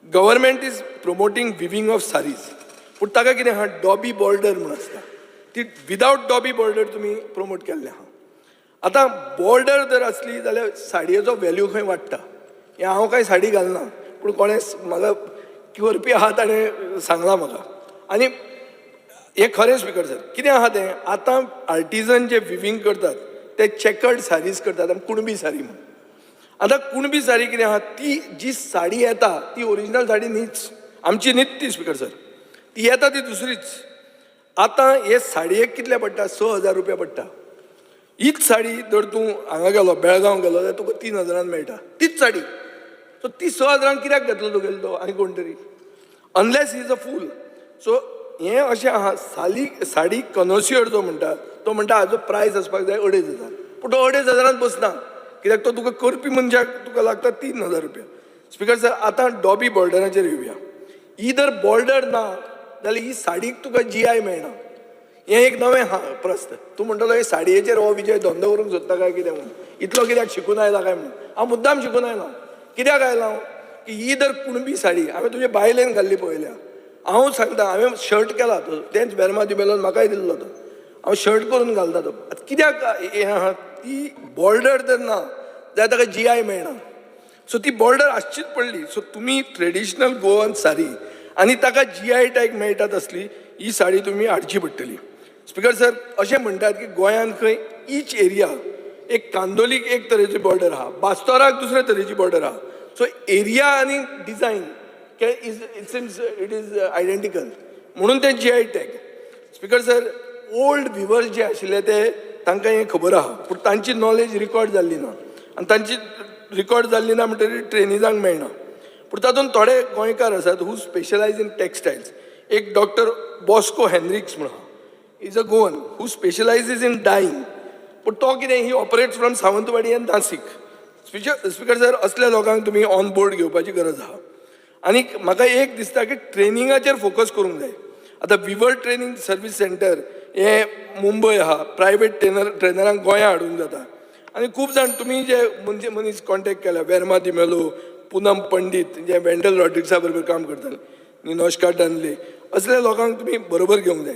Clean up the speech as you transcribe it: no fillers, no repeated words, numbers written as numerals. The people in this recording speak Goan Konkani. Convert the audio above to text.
Government is promoting weaving of sarees, पूण ताका कितें आहा, डॉबी बॉर्डर म्हूण आसता. ती विदावट डॉबी बॉर्डर तुमी प्रमोट केल्लें आहा. आतां बॉर्डर जर आसली जाल्यार साडयेचो वेल्यू खंय वाडटा. हें हांव कांय साडी घालना, पूण कोणें म्हाका करपी आहा ताणें सांगलां म्हाका आनी हें खरें. स्पिकर सर, कितें आहा तें, आतां आर्टिजन जे विवींग करतात ते चॅकर्ड सारीज करतात आनी कुणबी सारी म्हूण. आतां कुणबी सारी कितें आहा, ती जी साडी येता ती ओरिजिनल साडी न्हीच, आमची न्हीच ती. स्पिकर सर, ती येता ती दुसरीच. आतां हे साडयेक कितले पडटा? 6000 रुपया पडटा. हीच साडी जर तूं हांगा गेलो, बेळगांव गेलो जाल्यार तुका 3000न मेळटा तीच साडी. सो ती 6000न कित्याक घेतलो तुगेलो तो आनी कोण तरी, unless is a fool? So हें अशें आहा. साली साडी कनोसियर जो म्हणटा, तो म्हणटा हाजो प्रायस आसपाक जाय 2500, पूण तो 2500न बसना, कित्याक तो तुका करपी मनशाक तुका लागता 3000 रुपया. स्पिकर सर, आतां डॉबी बॉर्डराचेर येवया. ही जर बॉर्डर ना जाल्यार ही साडीक तुका जीआय मेळना. हें एक नवें हा प्रस्न. तूं म्हणटलो, हे साडयेचेर हो विजय धंदो करूंक सोदता काय कितें म्हणून, इतलो कित्याक शिकून आयला काय म्हणून. हांव मुद्दाम शिकून आयला. कित्याक आयला हांव की ही जर कुणबी साडी हांवें तुजे बायलेन घाल्ली पळयल्या. हांव सांगता, हांवें शर्ट केला तो, तेंच वेर्मा दिमेलोन म्हाकाय दिल्लो तो. हांव शर्ट करून घालता तो. आतां कित्याक हें आहा, ती बॉर्डर जर ना जाल्यार ताका जीआय मेळना. सो ती बॉर्डर आसचीच पडली. सो तुमी ट्रेडिशनल गोवन साडी आनी ताका जीआय टॅग मेळटा तसली ही साडी तुमी हाडची पडटली. स्पिकर सर, अशें म्हणटात की गोंयांत खंय इच एरिया, एक कांदोलीक एक तरेची बॉर्डर आहा, बास्तोराक दुसरे तरेची बॉर्डर आहा. सो एरिया आनी design is, it seems it is identical, म्हणून ते GI tag. Speaker sir, old viewers जे आशिल्ले ते तांकां हें खबर आहा, पूण तांची नॉलेज रिकॉर्ड जाल्ली ना आनी तांची रिकॉर्ड जाल्ली ना म्हणटकीर ट्रेनिजांक मेळना. पूण तातूंत थोडे गोंयकार आसात हू स्पेशलायज इन टेक्सटायल्स. एक डॉक्टर बॉस्को हेनरिक्स म्हणून is a Goan who specializes in dyeing, पूण तो कितें, he operates from Sawantwadi and Nasik. Speaker sir, असल्या लोकांक तुमी ऑन बोर्ड घेवपाची गरज आहा. आनी म्हाका एक दिसता की ट्रेनिंगाचेर फोकस करूंक जाय. आतां विवर ट्रेनिंग सर्वीस सेंटर हें मुंबय आहा. प्रायवेट ट्रेनरांक गोंया हाडूंक जाता. आनी खूब जाण तुमी जे म्हणजे मनीस कॉन्टेक्ट केल्या, वेर्मा दिमेलो, पुनम पंडीत जे वेंडल रॉड्रिक्सा बरोबर काम करताले, निनोशका डनले, असल्या लोकांक तुमी बरोबर घेवंक जाय.